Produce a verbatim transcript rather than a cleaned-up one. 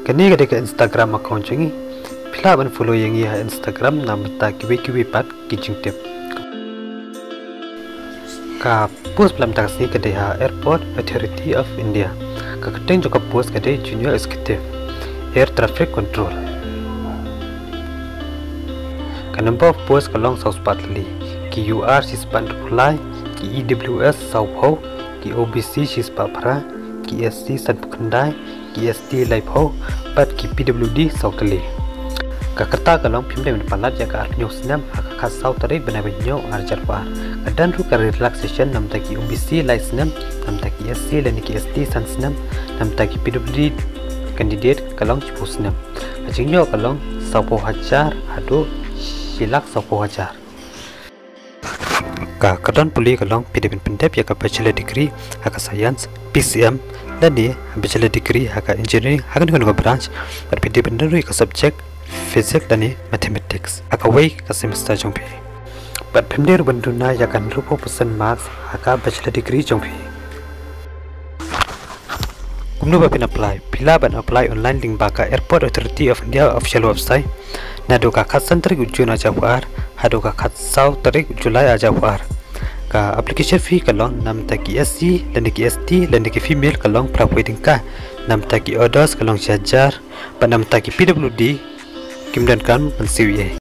Kane ka dei ka Instagram account jong ngi. Phi lah ban follow ïa ngi ha Instagram namar ta kiwei kiwei pat ki jingtip. Ka post ba la mynta ka sngi ka dei ha Airport Authority of India. Ka kyrteng jong ka post ka dei Junior Executive Air Traffic Control. Ka number of post ka long saw spah tylli, ki U R shispah hynriewphew lai, ki E W S sawphew, ki O B C shispah phra, ki S C sanphew khyndai, ki S T laiphew, bad ki P W D saw tylli. Ka rta ka long phim dei ban palat ïa ka arphew snem ha ka khatsaw tarik bnai ba hynñiew arhajar arphew ar. Ka don ruh ka relaxation namar ta ki O B C lai snem, namar ta ki S C lane ki S T san snem, namar ta ki P W D candidate ka long shiphew snem. Ka jingïoh ka long sawphew hajar haduh shi lak sawphew hajar. Ka kyrdan pule ka long phi dei ban pyndep ïa ka bachelor degree ha ka science, P C M, lane bachelor degree ha ka engineering ha kano kano ka branch, bad phi dei ban don ruh ïa ka subject physics lane mathematics ha kawei ka semester jong phi. Bad phim dei ruh ban duna ïa ka hynriewphew percent marks ha ka bachelor degree jong phi. Kumno ba phin apply? Phi lah ban apply online lyngba ka Airport Authority of India official website naduh ka khatsan tarik u June arhajar arphew ar haduh ka khatsaw tarik u July arhajar arphew ar. Ka application fee ka long namar ta ki S C lane ki S T lane ki female ka long phraphew tyngka, namar ta ki others ka long shi hajar, bad namar ta ki P W D kim donkam ban siew ei.